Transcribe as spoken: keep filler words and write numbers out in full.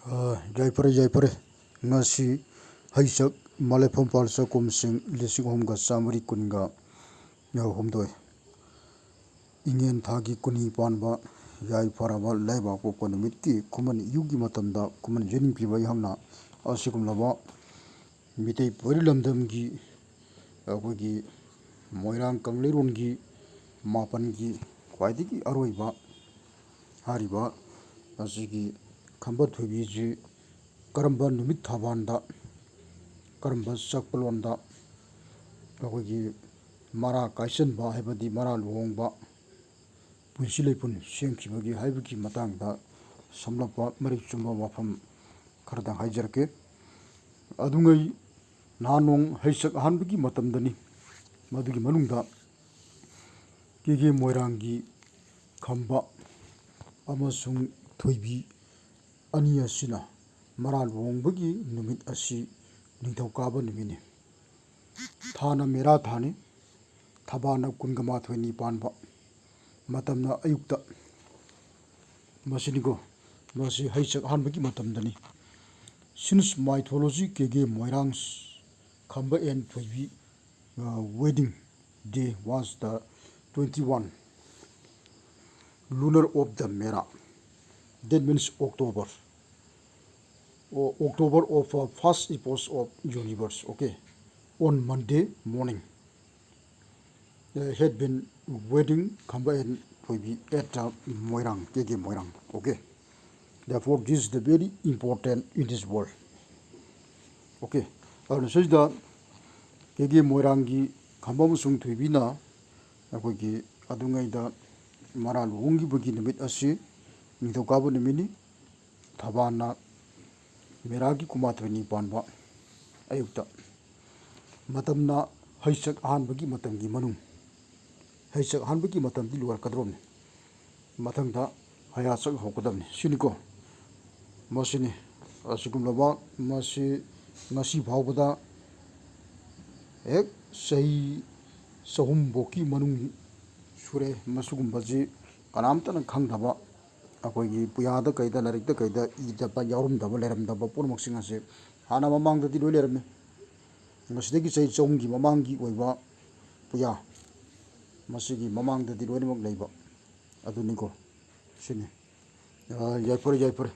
ꯑ, ꯌꯥꯏꯐꯔꯦ, ꯌꯥꯏꯐꯔꯦ꯫ ꯉꯁꯤ ꯍꯩꯆꯛ ꯃꯂꯦꯐꯝ ꯄꯥꯜꯆ ꯀꯨꯝꯁꯤꯡ ꯂꯤꯁꯤꯡ ꯑꯍꯨꯝꯒ ꯆꯥꯃꯔꯤ ꯀꯨꯟꯒ ꯍꯨꯝꯗꯣꯏ꯫ ꯏꯉꯦꯟ ꯊꯥꯒꯤ ꯀꯨꯟꯅꯤ ꯄꯥꯟꯕ ꯌꯥꯏꯐꯔꯕ ꯂꯩꯕꯥꯛꯄꯣꯛꯄ ꯅꯨꯃꯤꯠꯀꯤ ꯈꯨꯃꯟ ꯏꯌꯨꯒꯤ ꯃꯇꯝꯗ ꯈꯨꯃꯟ ꯌꯦꯅꯤꯡ ꯄꯤꯕ ꯑꯩꯍꯥꯛꯅ ꯑꯁꯤꯒꯨꯝꯂꯕ ꯃꯤꯇꯩ ꯄꯣꯏꯔꯤ ꯂꯝꯗꯝꯒꯤ ꯑꯩꯈꯣꯏꯒꯤ ꯃꯣꯏꯔꯥꯡ ꯀꯪꯂꯩꯔꯣꯟꯒꯤ ꯃꯥꯄꯟꯒꯤ ꯈ꯭ꯋꯥꯏꯗꯒꯤ ꯑꯔꯣꯏꯕ ꯍꯥꯏꯔꯤꯕ ꯑꯁꯤꯒꯤ ꯈꯝꯕ ꯊꯣꯏꯕꯤꯁꯤ ꯀꯔꯝꯕ ꯅꯨꯃꯤꯠ ꯊꯥꯕꯥꯟꯗ, ꯀꯔꯝꯕ ꯆꯛꯄꯂꯣꯟꯗ ꯑꯩꯈꯣꯏꯒꯤ ꯃꯔꯥ ꯀꯥꯏꯁꯟꯕ ꯍꯥꯏꯕꯗꯤ ꯃꯔꯥ ꯂꯨꯍꯣꯡꯕ, ꯄꯨꯟꯁꯤ ꯂꯩꯄꯨꯟ ꯁꯦꯝꯈꯤꯕꯒꯦ ꯍꯥꯏꯕꯒꯤ ꯃꯇꯥꯡꯗ ꯁꯝꯂꯞꯄ ꯃꯔꯤꯛ ꯆꯨꯝꯕ ꯋꯥꯐꯝ ꯈꯔꯗꯪ ꯍꯥꯏꯖꯔꯛꯀꯦ꯫ ꯑꯗꯨꯉꯩ ꯅꯍꯥꯟ ꯅꯣꯡ ꯍꯩꯆꯛ ꯑꯍꯥꯟꯕꯒꯤ ꯃꯇꯝꯗꯅꯤ꯫ ꯃꯗꯨꯒꯤ ꯃꯅꯨꯡꯗ ꯀꯦꯒꯦ ꯃꯣꯏꯔꯥꯡꯒꯤ ꯈꯝꯕ ꯑꯃꯁꯨꯡ ꯊꯣꯏꯕꯤ ꯑꯅꯤ ꯑꯁꯤꯅ ꯃꯔꯥ ꯂꯨꯍꯣꯡꯕꯒꯤ ꯅꯨꯃꯤꯠ ꯑꯁꯤ ꯅꯤꯡꯊꯧꯀꯥꯕ ꯅꯨꯃꯤꯠꯅꯤ꯫ ꯊꯥꯅ ꯃꯦꯔꯥ ꯊꯥꯅꯤ꯫ ꯊꯕꯥꯅ ꯀꯨꯟꯒ ꯃꯥꯊꯣꯏꯅꯤ ꯄꯥꯟꯕ꯫ ꯃꯇꯝꯅ ꯑꯌꯨꯛꯇ꯫ ꯃꯁꯤꯅꯤꯀꯣ, ꯃꯁꯤ ꯍꯩꯆꯛ ꯑꯍꯥꯟꯕꯒꯤ ꯃꯇꯝꯗꯅꯤ꯫ Since mythology, ꯀꯦꯒꯦ Moirang Khamba and ꯊꯣꯏꯕꯤ, uh, wedding day was the twenty-one lunar of the Mera. That means October. O-, October of, uh, first epoch of universe, okay, on Monday morning. Uh, had been wedding Khamba and Thoibi at, uh, Moirang, K K Moirang, okay. Therefore, this is the very important in this world. Okay. ꯑꯗꯨꯅ ꯁꯤꯗ ꯀꯦ ꯀꯦ ꯃꯣꯏꯔꯥꯡꯒꯤ ꯈꯝꯕ ꯑꯃꯁꯨꯡ ꯊꯣꯏꯕꯤꯅ ꯑꯩꯈꯣꯏꯒꯤ ꯑꯗꯨꯉꯩꯗ ꯃꯔꯥ ꯂꯨꯍꯣꯡꯈꯤꯕꯒꯤ ꯅꯨꯃꯤꯠ ꯑꯁꯤ ꯅꯤꯡꯊꯧꯀꯥꯕ ꯅꯨꯃꯤꯠꯅꯤ꯫ ꯊꯕꯥꯟꯅ ꯃꯦꯔꯥꯒꯤ ꯀꯨꯟꯃꯥꯊꯣꯏꯅꯤ ꯄꯥꯟꯕ ꯑꯌꯨꯛꯇ꯫ ꯃꯇꯝꯅ ꯍꯩꯆꯛ ꯑꯍꯥꯟꯕꯒꯤ ꯃꯇꯝꯒꯤ ꯃꯅꯨꯡ, ꯍꯩꯆꯛ ꯑꯍꯥꯟꯕꯒꯤ ꯃꯇꯝꯗꯤ ꯂꯣꯏꯔꯛꯀꯗꯧꯔꯕꯅꯤ꯫ ꯃꯊꯪꯗ ꯍꯌꯥꯆꯛ ꯍꯧꯒꯗꯕꯅꯤ꯫ ꯁꯤꯅꯤꯀꯣ, ꯃꯁꯤꯅꯤ꯫ ꯑꯁꯤꯒꯨꯝꯂꯕ ꯃꯁꯤ ꯉꯁꯤ ꯐꯥꯎꯕꯗ ꯍꯦꯛ ꯆꯍꯤ ꯆꯍꯨꯝꯐꯥꯎꯀꯤ ꯃꯅꯨꯡ ꯁꯨꯔꯦ꯫ ꯃꯁꯤꯒꯨꯝꯕꯁꯤ ꯀꯅꯥꯝꯇꯅ ꯈꯪꯗꯕ, ꯑꯩꯈꯣꯏꯒꯤ ꯄꯨꯌꯥꯗ ꯀꯩꯗ, ꯂꯥꯏꯔꯤꯛꯇ ꯀꯩꯗ ꯏꯗꯕ, ꯌꯥꯎꯔꯝꯗꯕ, ꯂꯩꯔꯝꯗꯕ ꯄꯨꯝꯅꯃꯛꯁꯤꯡ ꯑꯁꯦ ꯍꯥꯟꯅ ꯃꯃꯥꯡꯗꯗꯤ ꯂꯣꯏ ꯂꯩꯔꯝꯃꯤ꯫ ꯃꯁꯤꯗꯒꯤ ꯆꯍꯤ ꯆꯍꯨꯝꯒꯤ ꯃꯃꯥꯡꯒꯤ ꯑꯣꯏꯕ ꯄꯨꯌꯥ, ꯃꯁꯤꯒꯤ ꯃꯃꯥꯡꯗꯗꯤ ꯂꯣꯏꯅꯃꯛ ꯂꯩꯕ ꯑꯗꯨꯅꯤꯀꯣ꯫ ꯁꯤꯅꯤ꯫ ꯑ, ꯌꯥꯏꯐꯔꯦ, ꯌꯥꯏꯐꯔꯦ꯫